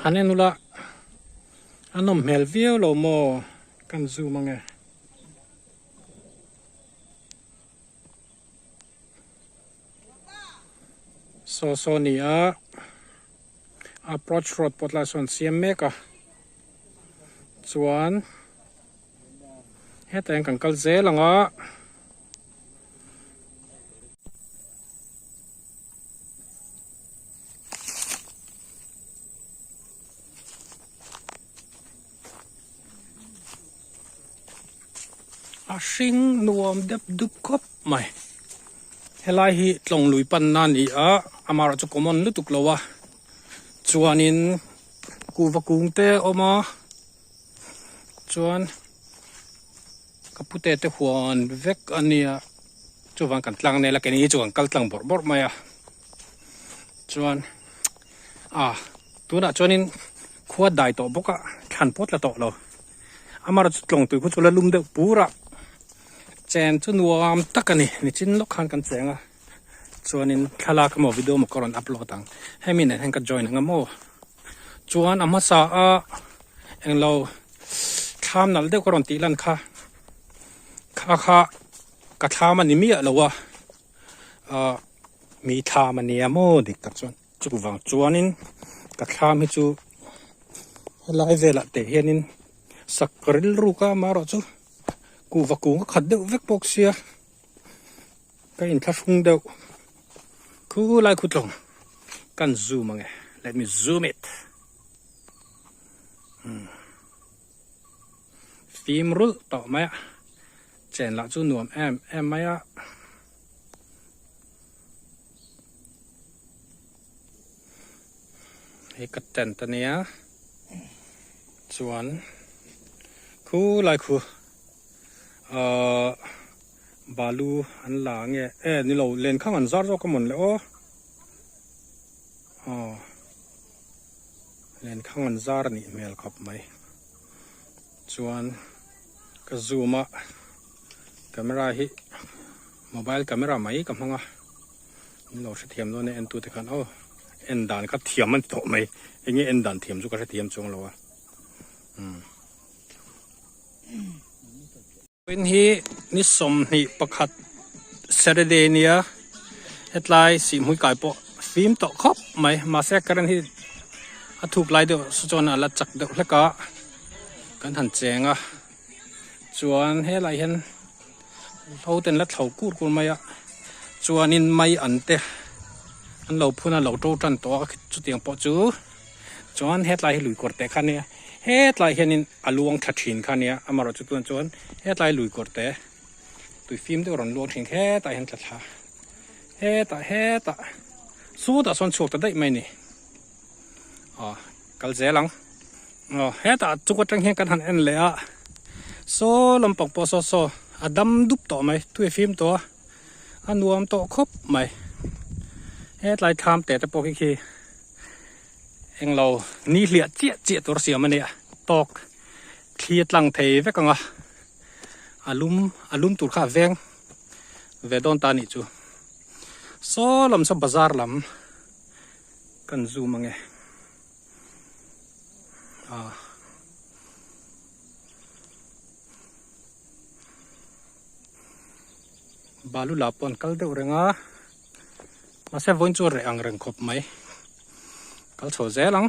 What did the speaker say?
Han en ula a nawm hmel viau lo maw kan zoom ange. Saw saw ni a approach road pawh tlaiah sawn an siam mek a chuan hetah hian kan kal zel ang a. A hring nuam dep dup khawp mai helai hi tlawng lui panna a ni a amaherawh chu common lutuk lo a chuanin kuhva kung te a awm a chuan ka pute te huan vek a nia chuvang kan tlang nel a keini chu kan kal tlang bawrh bawrh mai a chuan ah tunah chuanin khua dai tawh bawk a thlan pawh tla tawh lo amaherawhchu chu tlawng tui khu chu la lum deuh pur a chen chu nuam tak a ni nichin lawk khan kan cheng a chuanin thlalak emaw video emaw ka rawn upload ang hemi nen hian ka join ang emaw chuan a hmasa a englo thlam nalh deuh ka rawn tih lan kha kha kha ka thlam a ni miah lo a ah mi thlam a nia maw dik tak chuan chuvang chuanin ka thlam hi chu helai velah te hianin sak rilru ka amaherawh chu kuhva kung a khat deuh vek bawk sia ka inthlahrung deuh khulai khu tlawng kan zoom ange let me zoom it fim rulh tawh mai a chen lah chu nuam em em mai a. Hei ka tent a nia chuan khu lai khu ahh balu an la nge e ni lo lenkhang an zar zawk a mawn le aw aw lenkhang an zar a nih hmel khawp mai chuan ka zoom a camera hi mobile camera mai ka hmang a. Min lo hrethiam dawn e entute khan aw en dan kha thiam a ni tawh mai enge en dan thiam chu ka hrethiam chuang lo a umm. In hi ni 21 Saturday nia hetlai sihhmui kai pawh fim tawh khawp mai mahse current hi a thuk lai deuh saw chuan a la chak deuh hlek a kan han cheng a chuan helaiah hian. Ho ten la thlo kur kur mai a chuanin mai an te an lo phun a lo to tan tawh a chutiang pawh chu chuan hetlai hi lui kawr te kha nia hetlai hianin a luang tha thin kha nia amaherawhchu chuan chuan hetlai lui kawr te tui fim deuh a rawn luang thin hetah hian tla thla hetah hetah sawtah sawn chhuak ta daih mai a ni aw kal zel ang aw hetah chuk atang hian kan han en leh a saw lampang pawh saw saw a dam dup tawh mai tui a fim tawh a a nuam tawh khawp mai hetlai thlam te te pawh khi khi englo ni hliah chiah chiah tur siam a nia tawk thli a tlang thei vek ang a a lum a lum tur kha a veng ve dawn ta a nih chu saw lam saw bazar lam. Kan zoom ange ah balu lah pawh an kal deuh reng a mahse vawiin chu a reh ang reng khawp mai kal chho zel ang.